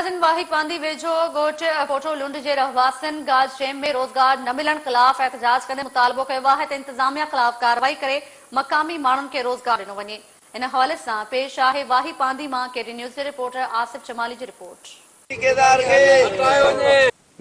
ناظرين واهي پانڌي ويجهو ڳوٺ ڪوٺو لنڊ جي رهواسين گاج ڊيم ۾ روزگار نه ملڻ خلاف احتجاج ڪندي مطالبو ڪيو آهي ته انتظاميا خلاف ڪارروائي ڪري مقامي ماڻهن کي روزگار ڏنو وڃي ان حوالي سان پيش آهي واهي پانڌي مان ڪي ٽي نيوز جي رپورٽر آصف جمالي جي رپورٽ. ٺيڪيدار کي هٽايو وڃي.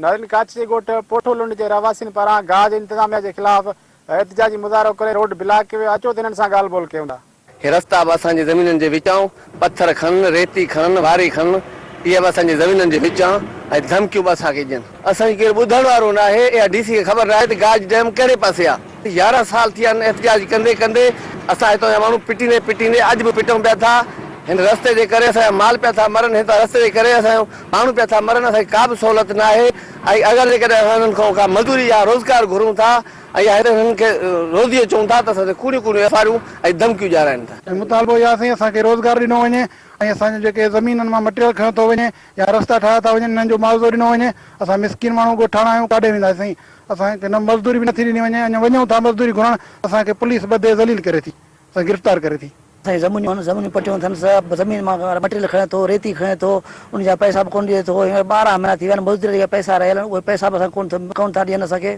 ناظرين ڪاڇ جي ڳوٺ پوٺو لنڊ جي رهواسين پاران گاج انتظاميا جي خلاف احتجاجي مظاهرو ڪري روڊ بلاڪ ڪيو ويو اچو ته هنن سان ڳالهه ٻولهه ڪيون ٿا. هي رستا به اسان جي زمينن جي وچان، پٿر کڻن، ريتي کڻن، واري کڻن، اها به اسان جي زمينن جي وچان ۽ ڌمڪيون به اسان کي ڏين. اسان جي ڪير ٻڌڻ وارو ناهي، اها ڊي سي کي خبر ناهي ته گاج ڊيم ڪهڙي پاسي آ. 11 سال ٿي ويا آهن احتجاج ڪندي ڪندي، اسان هتان جا ماڻهو پٽيندي پٽيندي اڄ به پٽون پيا ٿا. هن رستي جي ڪري اسان جا مال پيا ٿا مرن، هن رستي جي ڪري اسان جو ماڻهو پيا ٿا مرن، اسان کي ڪا به سهولت ناهي ۽ اگر جيڪڏهن اسان هنن کان ڪا مزدوري يا روزگار گهرون ٿا ۽ يا هتي هنن کي روزيء چئون ٿا ته اسان تي ڪوڙيون ڪوڙيون ايف آريون ۽ ڌمڪيون ڏيارائين ٿا. ۽ مطالبو اهو آهي سائين اسان کي روزگار ڏنو وڃي ۽ اسان جون جيڪي زمينن مان مٽيريل کنيو ٿو وڃي يا رستا ٺاهيا ٿا وڃن انهن جو معاوضو ڏنو وڃي اسان مسڪين ماڻهو ڳوٺاڻا آهيون ڪاڏي وينداسين سائين اسان کي نه مزدوري به نٿي ڏني وڃي اڃا وڃون ٿا مزدوري گهرڻ اسان کي پوليس ٻڌي ذليل ڪري ٿي اسان کي گرفتار ڪري ٿي. اسان جون زمينون آهن، زمينون پٽيون اٿن، سڀ زمين مان مٽيريل کڻي ٿو، ريتي کڻي ٿو، ان جا پئسا به ڪونه ڏئي ٿو، هينئر 12 مهينا ٿي ويا آهن، مزدوري جا پئسا رهيل آهن، اهي پئسا به اسان کي ڪونه ٿا ڏين اسان کي،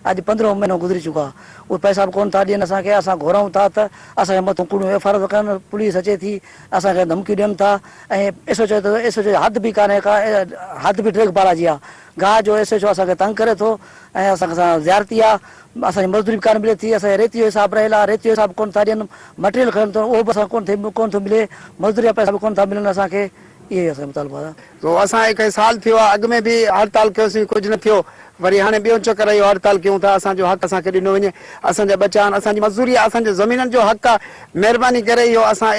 اڄ پندرهون مهينو گذري چڪو آهي، اهي پئسا به ڪونه ٿا ڏين اسان کي، اسان گهرون ٿا ته اسان جي مٿون ڪوڙيون ايف آر ڪن، پوليس اچي ٿي، اسان کي ڌمڪيون ڏين ٿا ۽ ايس ايڇ او ته ايس ايڇ او جي حد به ڪانهي ڪا، حد به ڊريگهه بالا جي آهي، گاهه جو ايس ايڇ او اسان کي تنگ ڪري ٿو ۽ اسان سان زيارتي آهي. اسان کي مزدوري به ڪانه ملي ٿي، اسان کي ريتي جو حساب رهيل آهي، ريتي جو حساب ڪونه ٿا ڏين، مٽيريل کڻن ٿو اهو به اسان کي ڪونه ٿو ملي، مزدوري جا پئسا به ڪونه ٿا ملن اسان کي، اهي ئي اسان جا مطالبا آهن. سو اسان هڪ سال ٿيو آهي اڳ ۾ به هڙتال ڪيوسين ڪجهه نه ٿيو وري هاڻي ٻيون چڪر اهو هڙتال ڪيون ٿا اسان جو حق اسان کي ڏنو وڃي اسان جا ٻچا آهن اسان جي مزدوري آهي اسان جو زمينن جو حق آهي مهرباني ڪري اهو اسان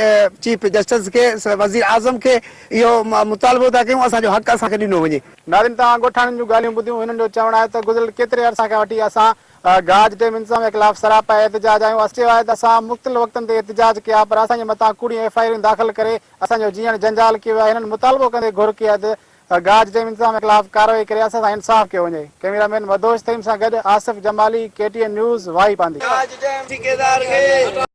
چيف جسٽس کي وزير اعظم کي اهو مطالبو ٿا ڪيون اسان جو حق اسان کي ڏنو وڃي. ناظرين توهان ڳوٺاڻن جون ڳالهيون ٻڌيون هنن جو چوڻ آهي ته گذريل ڪيتري عرصي کان وٺي اسان گاج ڊيم انتظاميا خلاف سراپا احتجاج آهيون اسين چيو آهي ته اسان مختلف وقتن تي احتجاج ڪيا پر اسان جي مٿان ڪوڙيون ايف I آرون داخل ڪري اسان جو جيئڻ جنجال ڪيو ويو آهي هنن مطالبو ڪندي گهر ڪئي آهي ته گاج ڊيم انتظاميا خلاف ڪارروائي ڪري اسان سان انصاف ڪيو وڃي ڪئميرا مين مدهوش ٿهيم سان گڏ Asif Jamali K T N news Wahi Pandhi. گاج ڊيم ٺيڪيدار کي.